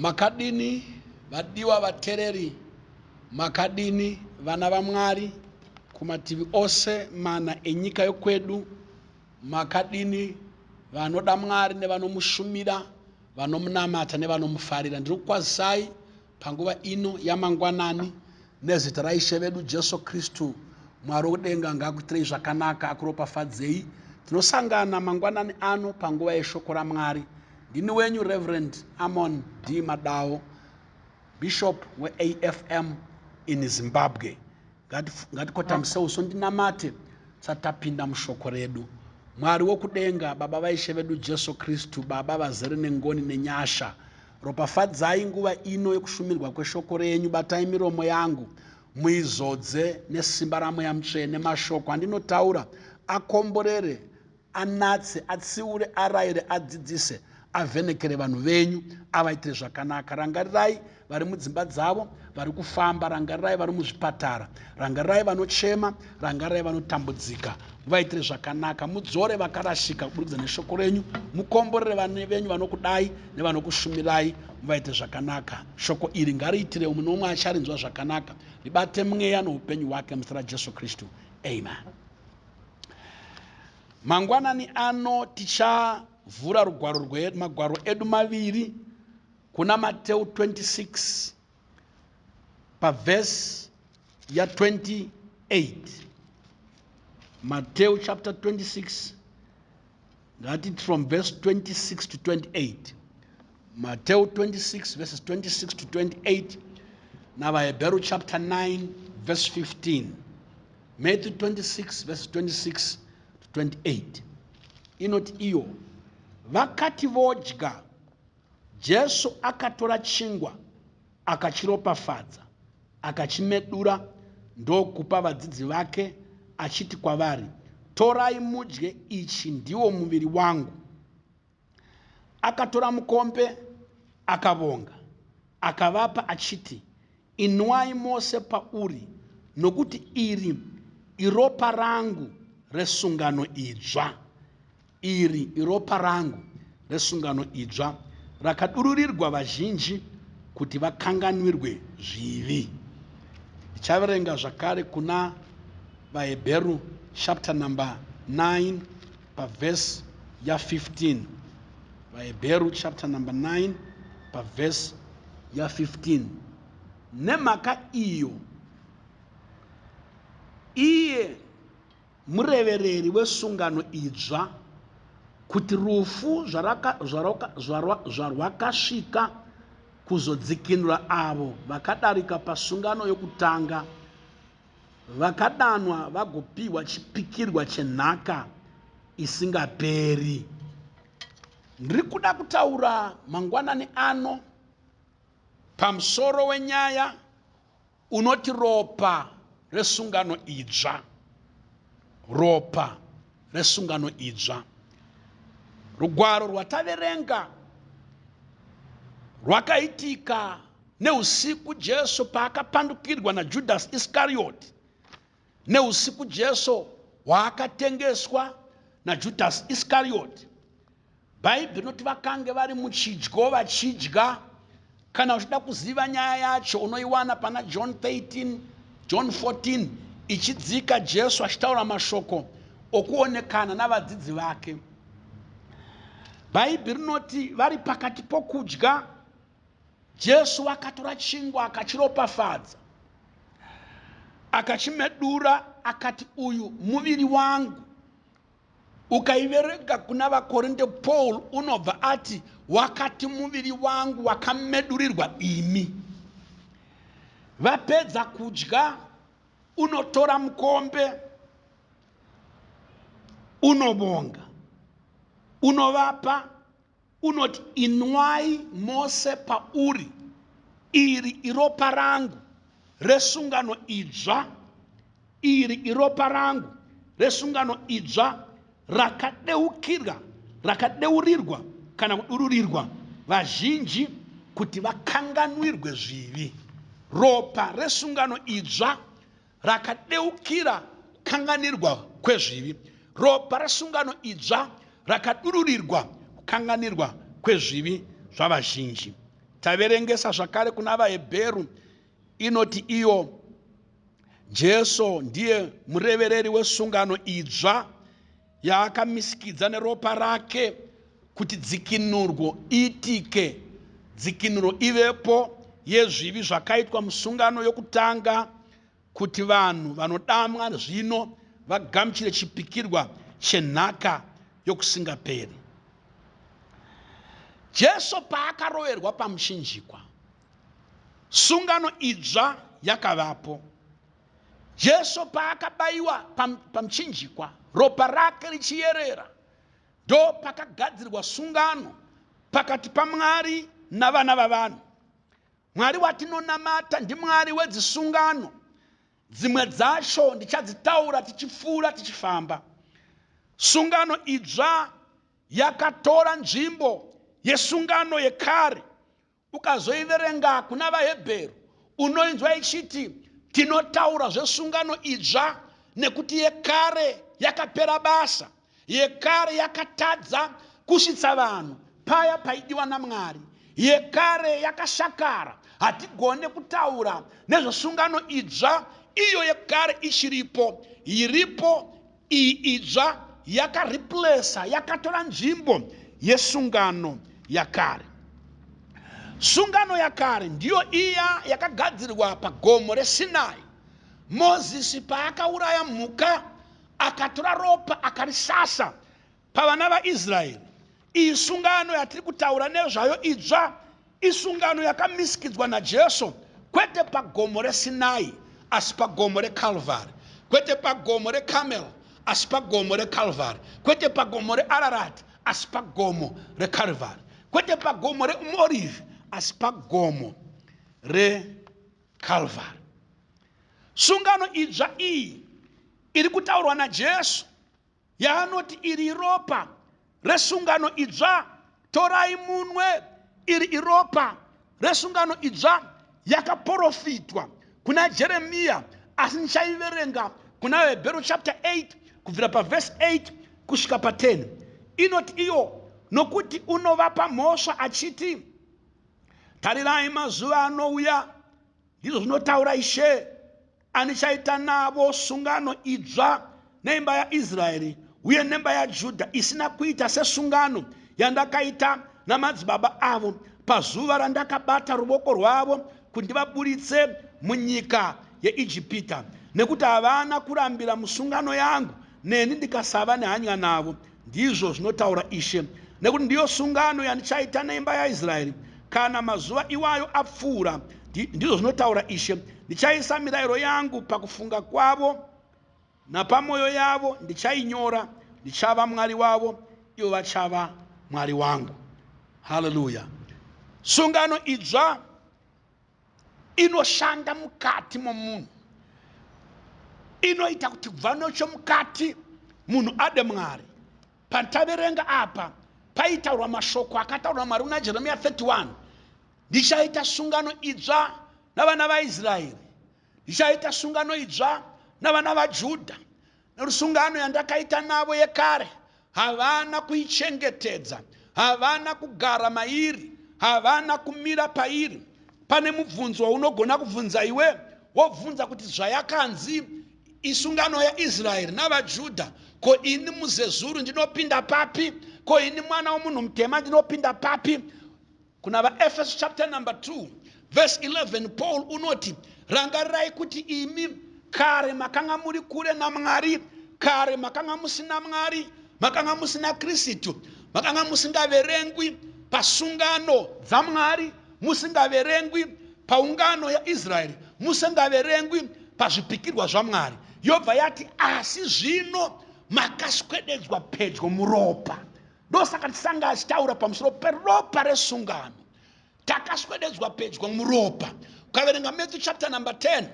Makadini vadiwa vatereri, makadini vana vaMwari kumativi ose mana enyika yokwedu, makadini vanoda Mwari nevanomushumira, vanomunamata nevanomufarira. Ndiri kukwazisai panguva ino yamangwanani nezita raIshe vedu Jesu Kristu. Mwari wokudenga ngaakuitirei zvakanaka, akuropafadzei. Tinosangana mangwanani ano panguva yeshoko raMwari. Ndini wenyu Reverend Amon D Madawo, Bishop weAFM in Zimbabwe. Ngatikotamise uso ndinamate tisati tapinda mushoko redu. Mwari wokudenga, Baba vaIshe vedu Jesu Kristu, Baba vazere nengoni nenyasha, ropafadzai nguva ino yekushumirwa kweshoko renyu. Batai miromo yangu muizodze nesimba raMweya Mutsvene. Mashoko andinotaura akomborere, anatse, atsiure, arayire, adzidzise, avhenekere vanhu venyu, avaitire zvakanaka. Rangarirai vari mudzimba dzavo, vari kufamba, rangarirai vari muzvipatara, rangarirai vanochema, rangarirai vanotambudzika, muvaitire zvakanaka. Mudzore vakarashika kuburikidza neshoko renyu, mukomborere vane venyu vanokudai nevanokushumirai, muvaitire zvakanaka. Shoko iri ngariitire umwe nomwe acharinzwa zvakanaka, ribate mweya noupenyu hwake muzita raJesu Kristu, amen. Mangwanani ano tichavhura rugwaro rwe magwaro edu maviri kuna Mateu 26 pavhesi ya 28. Mateu chapter 26 ngatiti from verse 26 to 28. Mateu 26 verses 26 to 28 naVaHebheru chapter 9 verse 15. Matthew 26 verses 26 to 28 inoti iyo vakati vodya Jesu akatora chingwa akachiropafadza akachimedura ndokupa vadzidzi vake achiti kwavari torai mudye ichi ndiwo muviri wangu. Akatora mukombe akavonga akavapa achiti Inwai mose pauri, nokuti iri iropa rangu resungano idzva. Iri iropa rangu resungano idzva, rakadururirwa vazhinji kuti vakanganwirwe zvivi. Ndichaverenga zvakare kuna VaHebheru chapter number 9 pavhesi ya 15. VaHebheru chapter number 9 pavhesi ya 15. Nemhaka iyo iye murevereri wesungano idzva, kuti rufu zvarwakasvika kuzodzikinura avo vakadarika pasungano yokutanga, vakadanwa vagopiwa chipikirwa chenhaka isingaperi. Ndiri kuda kutaura mangwanani ano pamusoro wenyaya unoti ropa resungano idzva. Ropa resungano idzva. Rugwaro rwataverenga rwakaitika neusiku Jesu paakapandukirwa naJudasi Iskarioti, neusiku Jesu hwaakatengeswa naJudasi Iskarioti. Bhaibheri rinoti vakange vari muchidyo vachidya. Kana uchida kuziva nyaya yacho unoiwana pana John 13, John 14 ichidzika Jesu achitaura mashoko okuonekana navadzidzi vake. Bhaibheri rinoti vari pakati pokudya Jesu akatora chingwa akachiropafadza, akachimedura akati, uyu muviri wangu. Ukaiverenga kuna vaKorinte Paul unobva ati wakati muviri wangu wakamedurirwa imi. Vapedza kudya unotora mukombe unovonga unovapa Unoti, Inwai mose pauri, iri iropa rangu resungano idzva, iri iropa rangu resungano idzva rakadeukira, rakadeurirwa kana kudururirwa vazhinji kuti vakanganwirwe zvivi. Ropa resungano idzva rakadeukira kukanganirwa kwezvivi. Ropa resungano idzva rakadururirwa kukanganirwa kwezvivi zvavazhinji. Taverengesa zvakare kuna vaHebheru inoti iyo Jesu ndiye murevereri wesungano idzva yaakamisikidza neropa rake kuti dzikinurwo iitike, dzikinuro ivepo yezvivi zvakaitwa musungano yokutanga, kuti vanhu vanodamwa zvino vagamuchire chipikirwa chenhaka yokusingaperi. Jesu paakaroverwa pamuchinjikwa, sungano idzva yakavapo. Jesu paakabaiwa pamuchinjikwa, ropa rake richiyerera, ndo pakagadzirwa sungano pakati paMwari navana vavanhu. Mwari watinonamata ndiMwari wedzisungano. Dzimwe dzacho ndichadzitaura tichipfuura tichifamba. Sungano idzva yakatora nzvimbo yesungano yekare. Ukazoiverenga kuna vaHebheru unoinzwa ichiti tinotaura zvesungano idzva nekuti yekare yakapera basa. Yekare yakatadza kusvitsa vanhu paya paidiwa naMwari. Yekare yakashakara. Hatigone kutaura nezvesungano idzva iyo yekare ichiripo. Iripo iyi idzva yakareplacer, yakatora nzvimbo yesungano yakare. Sungano yakare ndiyo iya yakagadzirwa pagomo reSinai. Mozisi paakauraya mhuka akatora ropa akarisasa pavana vaIsraeri. Iyi sungano yatiri kutaura nezvayo idzva isungano yakamisikidzwa naJesu kwete pagomo reSinai asi pagomo reCalvari, kwete pagomo reCarmel asi pagomo reCalvari, kwete pagomo reArarat asi pagomo reCalvari, kwete pagomo reUmorivi asi pagomo reCalvari. Sungano idzva iyi iri kutaurwa naJesu yaanoti iri iropa resungano idzva, torai munwe, iri iropa resungano idzva yakaporofitwa kuna Jeremiya, asi ndichaiverenga kuna Hebheru chapter 8 kubvira pavhesi 8 kusvika pa10. Inoti iyo, nokuti unovapa mhosva achiti, tarirai mazuva anouya, ndizvo zvinotaura Ishe, andichaita navo sungano idzva neimba yaIsraeri uye nemba yaJudha, isina kuita sesungano yandakaita namadzibaba avo pazuva randakabata ruoko rwavo kuti ndivaburitse munyika yeIjipita, nekuti havana kurambira musungano yangu, neni ndikasava nehanya navo, ndizvo zvinotaura Ishe. Nekuti ndiyo sungano yandichaita neimba yaIsraeri kana mazuva iwayo apfuura, ndizvo zvinotaura Ishe. Ndichaisa mirayiro yangu pakufunga kwavo napamwoyo yavo ndichainyora, ndichava Mwari wavo, ivo vachava Mwari wangu. Haleluya! Sungano idzva inoshanda mukati momunhu, inoita kuti kubva nechomukati munhu ade Mwari. Pataverenga apa paitaurwa mashoko akataurwa Mwari kuna Jeremiya 31, ndichaita sungano idzva navana vaIsraeri, ndichaita sungano idzva navana vaJudha, Sungano yandakaita navo yekare havana kuichengetedza, havana kugara mairi, havana kumira pairi. Pane mubvunzo waunogona kubvunza iwe, wobvunza kuti zvayakanzi isungano yaIsraeri navaJudha, ko ini muzezuru ndinopinda papi? Ko ini mwana womunhu mutema ndinopinda papi? Kuna vaEfeso chapter number 2 verse 11 Paul unoti, rangarirai kuti imi kare makanga muri kure naMwari, kare makanga musina Mwari, makanga musina Kristu, makanga musingaverengwi pasungano dzaMwari, musingaverengwi paungano yaIsraeri, musingaverengwi pazvipikirwa zvaMwari. Yobva yati, asi zvino makaswededzwa pedyo muropa. Ndosaka tisanga achitaura pamusoro peropa resungano. Takaswededzwa pedyo muropa. Ukaverenga Matthew chapter number 10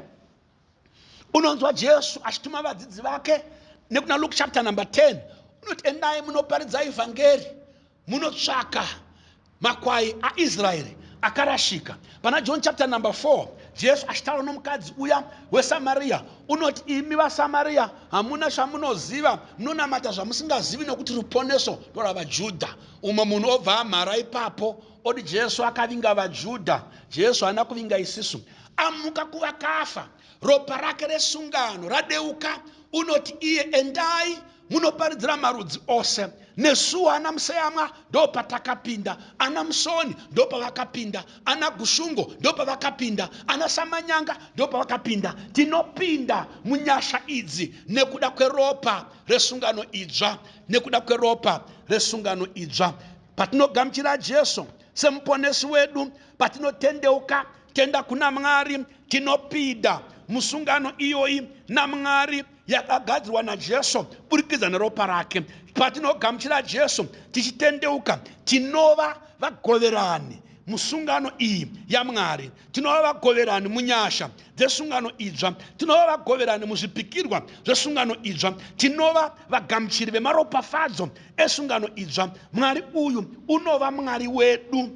unonzwa Jesu achituma vadzidzi vake, nekuna Luke chapter number 10 unoti endai munoparidza evhangeri, munotsvaka makwai aIsraeri akarashika. Pana John chapter number 4 Jesu achitaura nomukadzi uya weSamaria unoti, imi vaSamaria hamuna chamunoziva, munonamata zvamusingazivi, nokuti ruponeso ndoravaJudha. Umwe munhu obva amhara ipapo Oti Jesu akavinga vaJudha, Jesu haana kuvinga isisu. Amuka kuvakafa, ropa rake resungano radeuka, unoti iye, endai munoparidzira marudzi ose. Nesuwo ana Museyamwa ndopatakapinda, ana Musoni ndopavakapinda, ana Gushungo ndopavakapinda, ana Samanyanga ndopavakapinda. Tinopinda munyasha idzi nekuda kweropa resungano idzva, nekuda kweropa resungano idzva. Patinogamuchira Jesu semuponesi wedu, patinotendeuka tenda kuna Mwari, tinopinda musungano iyoyi naMwari yakagadzirwa naJesu burikidza neropa rake. Patinogamuchira Jesu tichitendeuka, tinova vagoverani musungano iyi yaMwari, tinova vagoverani munyasha dzesungano idzva, tinova vagoverani muzvipikirwa zvesungano idzva, tinova vagamuchiri vemaropafadzo esungano idzva. Mwari uyu unova Mwari wedu,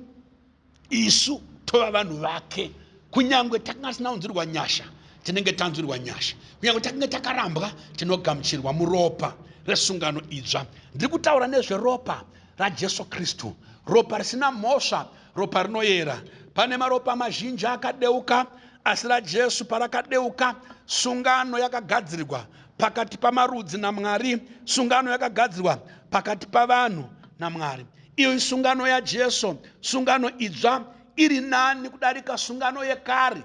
isu tova vanhu vake. Kunyangwe takanga tisina kunzwirwa nyasha, tinenge tanzwirwa nyasha. Kunyangwe takange takarambwa, tinogamuchirwa muropa resungano idzva. Ndiri kutaura nezveropa raJesu Kristu, ropa risina mhosva, ropa rinoyera. Pane maropa mazhinji akadeuka, asi raJesu parakadeuka, sungano yakagadzirwa pakati pamarudzi naMwari, sungano yakagadzirwa pakati pavanhu naMwari. Iyo isungano yaJesu, sungano idzva iri nani kudarika sungano yekare.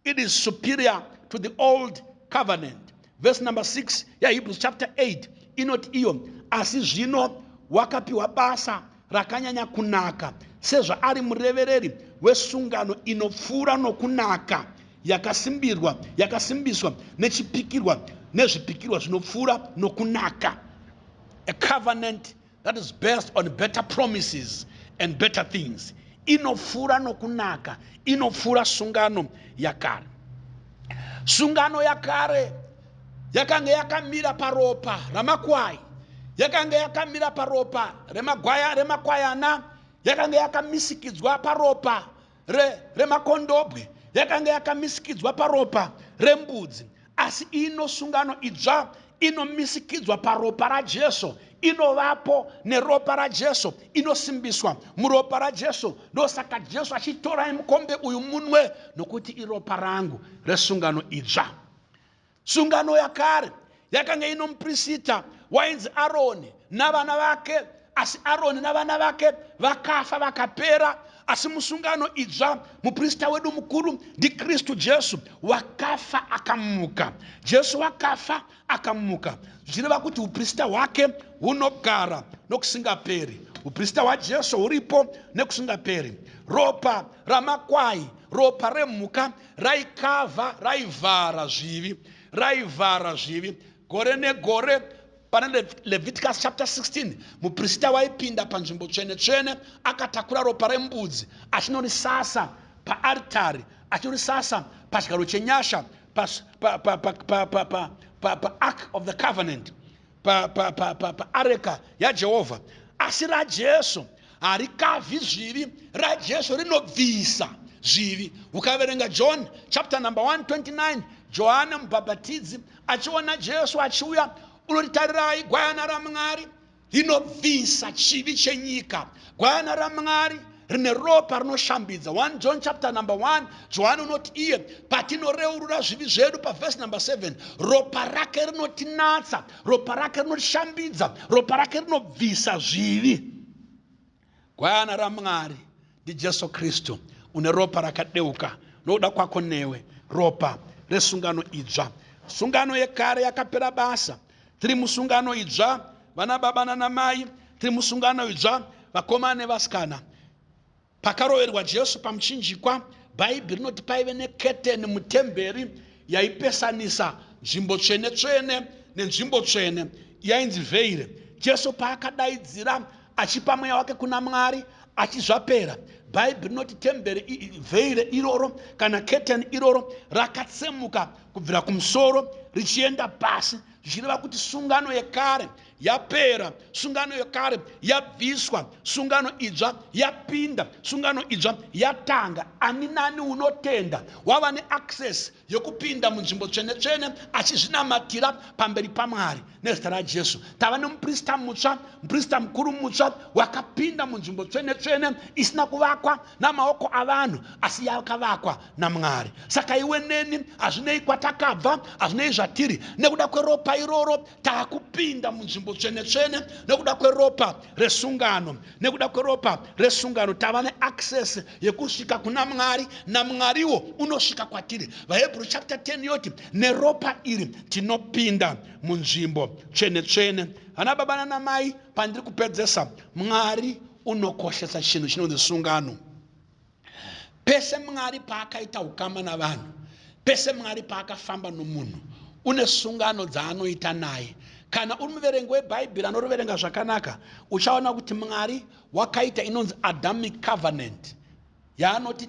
It is superior to the old covenant. Verse number 6 yaHebrews chapter 8 inoti iyo, asi zvino wakapiwa basa rakanyanya kunaka, sezvaari murevereri wesungano inopfuura nokunaka, yakasimbirwa, yakasimbiswa nechipikirwa nezvipikirwa zvinopfuura nokunaka. A covenant that is based on better promises and better things. Inopfuura nokunaka, inopfuura sungano yakare. Sungano yakare yakanga yakamira paropa ramakwai, yakanga yakamira paropa remagwaya remakwayana, yakanga yakamisikidzwa paropa remakondobwe, yakanga yakamisikidzwa paropa rembudzi. Asi ino sungano idzva inomisikidzwa paropa raJesu, inovapo neropa raJesu, inosimbiswa muropa raJesu. Ndosaka Jesu achitora mukombe uyu munwe, nokuti iropa rangu resungano idzva. Sungano yakare yakanga ino muprista wainzi Aroni navana vake, asi Aroni navana vake vakafa vakapera. Asi musungano idzva muprista wedu mukuru ndiKristu Jesu, wakafa akamuka. Jesu wakafa akamuka, zvichireva kuti uprista hwake hunogara nokusingaperi. Uprista hwaJesu huripo nekusingaperi. Ropa ramakwai, ropa remhuka raikavha, raivhara zvivi, raivhara zvivi. Gore negore pane Leviticus chapter 16, muprista waipinda panzvimbo tsvene tsvene akatakura ropa rembudzi achinorisasa paaritari, achinorisasa pachigaro chenyasha, paark of the covenant, paareka yaJehovha. Asi raJesu harikavhi zvivi, raJesu rinobvisa zvivi. Ukaverenga John chapter number 129, Johane mubhabhatidzi achiona Jesu achiuya, unoti, tarirai gwayana raMwari rinobvisa chivi chenyika, gwayana raMwari rine ropa rinoshambidza. 1 John chapter number 1, Johani unoti iye, patinoreurura zvivi zvedu, pavhesi number 7, ropa rake rinotinatsa, ropa rake rinotishambidza, ropa rake rinobvisa zvivi. Gwayana raMwari ndiJesu Kristu, une ropa rakadeuka nokuda kwako newe, ropa resungano idzva. Sungano yekare yakapera basa. Tiri musungano idzva, vana baba nanamai, tiri musungano idzva, vakomana nevasikana. Pakaroverwa Jesu pamuchinjikwa, Bhaibheri rinoti paive neketeni mutemberi yaipesanisa nzvimbo tsvene tsvene nenzvimbo tsvene, yainzi vheire. Jesu paakadaidzira achipa mweya wake kuna Mwari achizvapera, Bhaibheri rinoti temberi, vheire iroro kana keteni iroro rakatsemuka kubvira kumusoro richienda pasi, zvichireva kuti sungano yekare yapera, sungano yekare yabviswa, sungano idzva yapinda, sungano idzva yatanga. Ani nani unotenda wava neaccess yokupinda munzvimbo tsvene-tsvene achizvinamatira pamberi paMwari nezita raJesu. Tava nemuprista mutsva, muprista mukuru mutsva wakapinda munzvimbo tsvene-tsvene isina kuvakwa namaoko avanhu asi yakavakwa naMwari. Saka iwe neni, hazvinei kwatakabva, hazvinei zvatiri, nekuda kweropa iroro taakupinda munzvimbo tsvene-tsvene nekuda kweropa resungano. Nekuda kweropa resungano tava neaccess yekusvika kuna Mwari, naMwariwo unosvika kwatiri. VaHebrew chapter 10 yoti neropa iri tinopinda munzvimbo tsvene-tsvene. Vana baba nanamai, pandiri kupedzesa, Mwari unokoshesa chinhu chinonzi sungano. Pese Mwari paakaita ukama navanhu, pese Mwari paakafamba nomunhu, une sungano dzaanoita naye. Kana uri muverengi weBhaibheri anoriverenga zvakanaka, uchaona kuti Mwari wakaita inonzi Adamic Covenant, yaanoti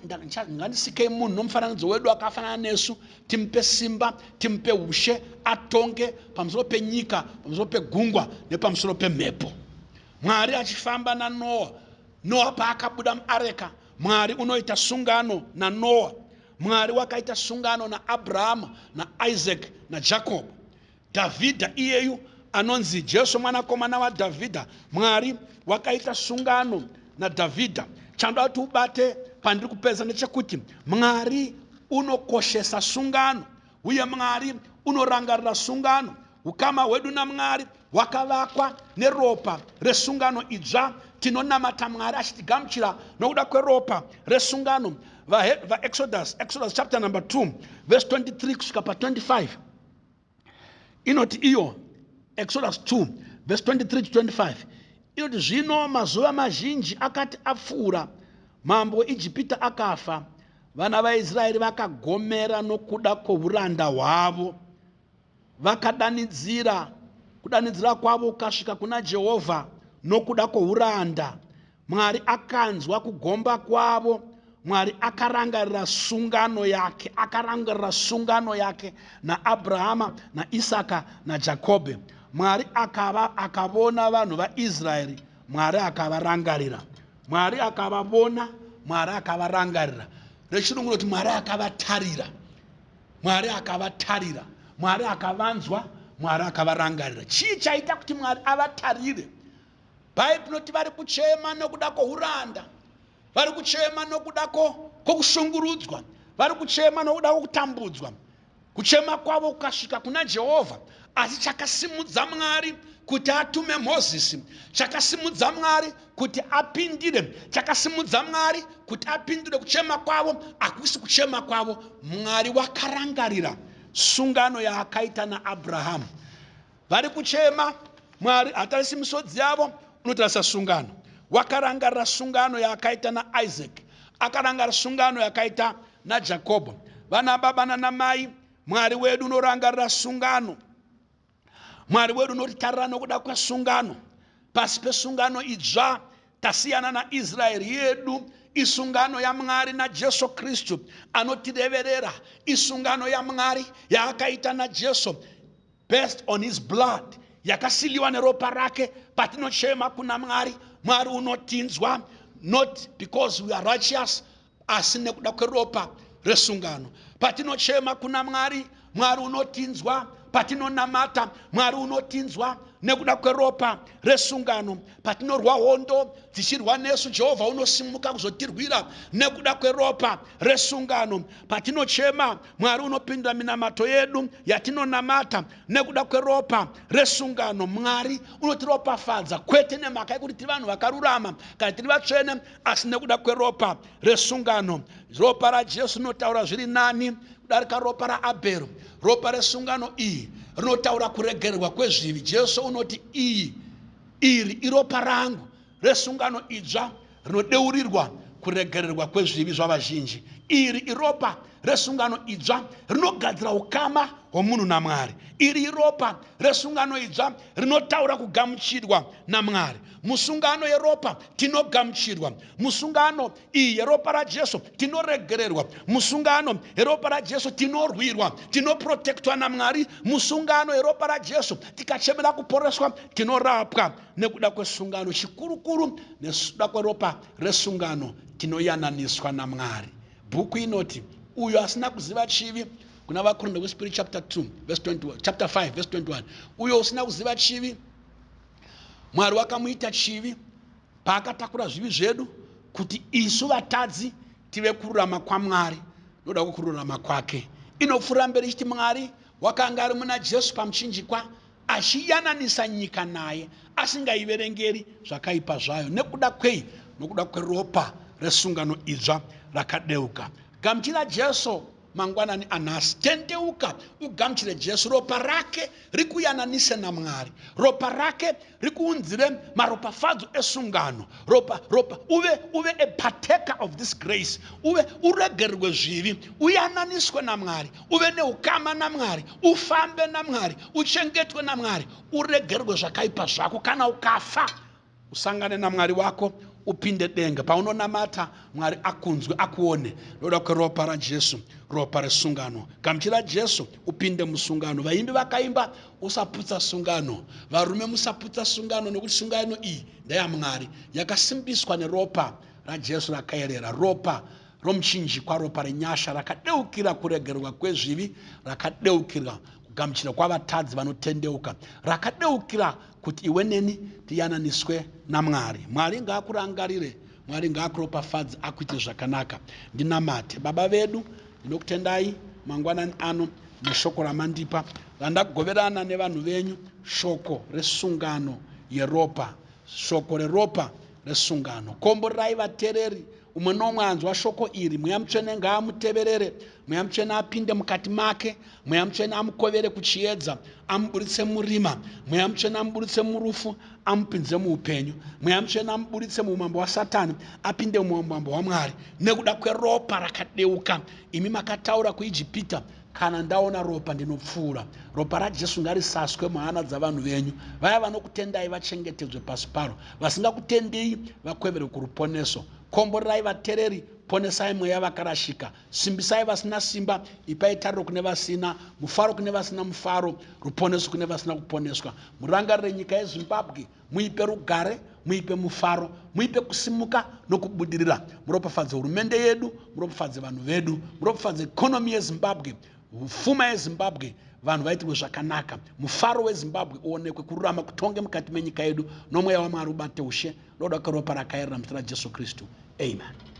ngatisikei munhu nomufananidzo wedu akafanana nesu, timupe simba, timupe ushe, atonge pamusoro penyika, pamusoro pegungwa nepamusoro pemhepo. Mwari achifamba naNoa, Noa paakabuda muareka, Mwari unoita sungano naNoa. Mwari wakaita sungano naAbrahama, naIsaac, naJacob. Dhavhidha iyeyu anonzi Jesu mwanakomana waDhavhidha, Mwari wakaita sungano naDhavhidha. Chandoda kuti ubate pandiri kupedza ndechekuti Mwari unokoshesa sungano uye Mwari unorangarira sungano. Ukama hwedu naMwari hwakavakwa neropa resungano idzva. Tinonamata Mwari achitigamuchira nokuda kweropa resungano. VaExodus, Exodus chapter number 2 verse 23 kusvika pa25 inoti iyo, Exodus 2 verse 23 to 25 inoti, zvino mazuva mazhinji akati apfuura, mambo weIjipita akafa, vana vaIsraeri vakagomera nokuda kwouranda hwavo, vakadanidzira, kudanidzira kwavo kukasvika kuna Jehovha nokuda kwouranda. Mwari akanzwa kugomba kwavo, Mwari akarangarira sungano yake, akarangarira sungano yake naAbrahama, naIsaka, naJakobhe. Mwari akava akavona vanhu vaIsraeri, Mwari akavarangarira. Mwari akavavona, Mwari akavarangarira. Rechirungu rinoti Mwari akavatarira. Mwari akavatarira, Mwari akavanzwa, Mwari akavarangarira. Chii chaita kuti Mwari avatarire? Bhaibheri rinoti vari kuchema nokuda kwouranda, vari kuchema nokuda kwokushungurudzwa, vari kuchema nokuda kwokutambudzwa. Kuchema kwavo kukasvika kuna Jehovha. Asi chakasimudza Mwari kuti atume Mozisi, chakasimudza Mwari kuti apindire, chakasimudza Mwari kuti apindure kuchema kwavo, hakusi kuchema kwavo. Mwari wakarangarira sungano yaakaita naAbrahamu. Vari kuchema, Mwari hatarisi misodzi yavo, unotarisa sungano. Wakarangarira sungano yaakaita naIsaac, akarangarira sungano yakaita naJakobho. Vana baba nanamai, Mwari wedu unorangarira sungano. Mwari wedu unotitarira nokuda kwesungano. Pasi pesungano idzva tasiyana naIsraeri yedu. Isungano yaMwari naJesu Kristu anotireverera. Isungano yaMwari yaakaita naJesu based on his blood, yakasiliwa neropa rake. Patinochema kuna Mwari, Mwari unotinzwa, not because we are righteous, asi nekuda kweropa resungano. Patinochema kuna Mwari, Mwari unotinzwa. Patinonamata, Mwari unotinzwa nekuda kweropa resungano. Patinorwa hondo dzichirwa nesu, Jehovha unosimuka kuzotirwira nekuda kweropa resungano. Patinochema, Mwari unopindura minamato yedu yatinonamata nekuda kweropa resungano. Mwari unotiropafadza kwete nemhaka yekuti tiri vanhu vakarurama kana tiri vatsvene, asi nekuda kweropa resungano. Ropa raJesu rinotaura zviri nani kudarika ropa raAbhero. Ropa resungano iyi rinotaura kuregererwa kwezvivi. Jesu unoti, iyi iri iropa rangu resungano idzva rinodeurirwa kuregererwa kwezvivi zvavazhinji. Iri iropa resungano idzva rinogadzira ukama hwomunhu naMwari. Iri iropa resungano idzva rinotaura kugamuchirwa naMwari. Musungano yeropa tinogamuchirwa. Musungano iyi yeropa raJesu tinoregererwa. Musungano yeropa raJesu tinorwirwa, tinoprotektwa naMwari. Musungano yeropa raJesu tikachemera kuporeswa tinorapwa nekuda kwesungano. Chikurukuru nekuda kweropa resungano tinoyananiswa naMwari. Bhuku inoti uyo asina kuziva chivi kuna vaKorinde wechipiri chapter 2 verse 21, chapter 5 verse 21, uyo usina kuziva chivi Mwari wakamuita chivi paakatakura zvivi zvedu kuti isu vatadzi tive kururama kwaMwari noda kwekururama kwake. Inopfuura mberi ichiti Mwari wakanga ari muna Jesu pamuchinjikwa achiyananisa nyika naye asingaiverengeri zvakaipa zvayo. Nekuda kwei? Nokuda kweropa resungano idzva rakadeuka. Gamuchira Jesu mangwanani anhasi. Tendeuka ugamuchire Jesu. Ropa rake rikuyananise naMwari. Ropa rake rikuunzire maropafadzo esungano. Ropa, ropa, uve, uve a partaker of this grace. Uve, uregererwe zvivi, uyananiswe naMwari, uve neukama naMwari, ufambe naMwari, uchengetwe naMwari, uregererwe zvakaipa zvako. Kana ukafa, usangane naMwari wako, upinde denga. Paunonamata, Mwari akunzwe, akuone. Noda kweropa raJesu, ropa resungano. Gamuchira Jesu, upinde musungano. Vaimbi vakaimba, usaputsa sungano. Varume, musaputsa sungano, nokuti sungano iyi ndeyaMwari, yakasimbiswa neropa raJesu rakayerera. Ropa romuchinjikwa, ropa renyasha rakadeukira kuregererwa kwezvivi, rakadeukira kugamuchira kwavatadzi vanotendeuka, rakadeukira kuti iwe neni tiyananiswe naMwari. Mwari ngaakurangarire, Mwari ngaakuropafadze, akuite zvakanaka. Ndinamate. Baba vedu, ndinokutendai mangwanani ano neshoko ramandipa, randagoverana nevanhu venyu, shoko resungano yeropa, shoko reropa resungano. Komborerai vatereri, umwe nomwe anzwa shoko iri. Mweya Mutsvene ngaamuteverere, Mweya Mutsvene apinde mukati make, Mweya Mutsvene amukovere kuchiedza, amuburitse murima, Mweya Mutsvene amuburitse murufu, amupinze muupenyu, Mweya Mutsvene amuburitse muumambo hwaSatani, apinde muumambo hwaMwari, nekuda kweropa rakadeuka. Imi makataura kuIjipita, kana ndaona ropa ndinopfuura. Ropa raJesu ngarisaswe muhana dzavanhu venyu. Vaya vanokutendai vachengetedzwe pasi paro, vasingakutendei vakweverwe kuruponeso. Komborerai vatereri, ponesai mweya vakarashika, simbisai vasina simba, ipai tariro kune vasina, mufaro kune vasina mufaro, ruponeso kune vasina kuponeswa. Murangarire nyika yeZimbabwe, muipe rugare, muipe mufaro, muipe kusimuka nokubudirira. Muropafadze hurumende yedu, muropafadze vanhu vedu, muropafadze ekonomi yeZimbabwe, fuma yeZimbabwe, vanhu vaitirwe zvakanaka, mufaro weZimbabwe uonekwe, kururama kutonge mukati menyika yedu, nomweya waMwari ubate ushe, nokuda kweropa rakayerera muzita raJesu Kristu. Amen.